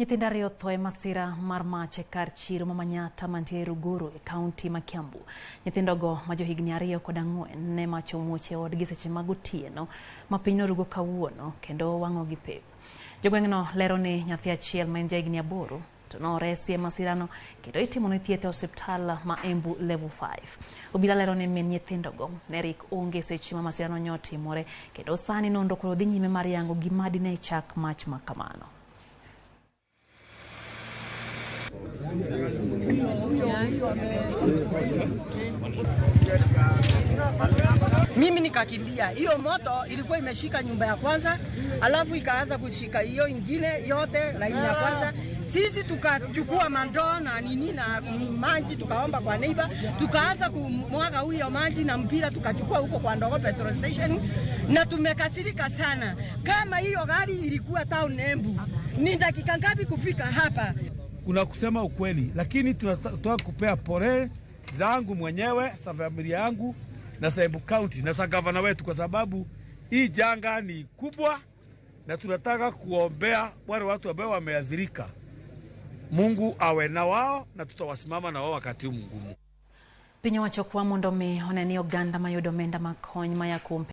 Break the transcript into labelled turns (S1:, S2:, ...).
S1: Nyithindo ariyo otho e masira mar mach e kar chiro ma Manyatta mantiere Ruguru e kaunti ma Kiambu. Nyithindogo ma johigni 2 kod 4 ne mach omuoch e odgi seche mag otieno ma piny norugo kawuono kendo wang'ogi pep. Jogweng'no lero ni nyathi achiel ma en jahigni 8 to noresi e masirano kendo itimone thieth e osiptal ma Embu Level 5. Obila lero ni min nyithindogo ne rik onge seche ma masirano ne otimore kendo sani nonro koro dhi nyime mar yango gima dine chak mach ma kamano.
S2: Mimi nikakimbia. Hiyo moto ilikuwa imeshika nyumba ya kwanza, alafu ikaanza kushika hiyo ingine yote laini ya kwanza. Sisi tukachukua mandoo na nini na maji tukaomba kwa neighbor, tukaanza kumwaga huyo maji na mpira tukachukua huko kwa Ndogo petrol station, na tumekasirika sana. Kama hiyo gari ilikuwa town Embu, ni dakika ngapi kufika hapa?
S3: Kuna kusema ukweli, lakini tunataka kupea pole zangu mwenyewe za familia yangu na za Embu County na za gavana wetu, kwa sababu hii janga ni kubwa, na tunataka kuombea wale watu ambao wameathirika. Mungu awe na wao na tutawasimama na wao wakati huu mgumu.
S1: Piny owacho kwa mondo mi one ni oganda mayudo omenda mag kony maya kuom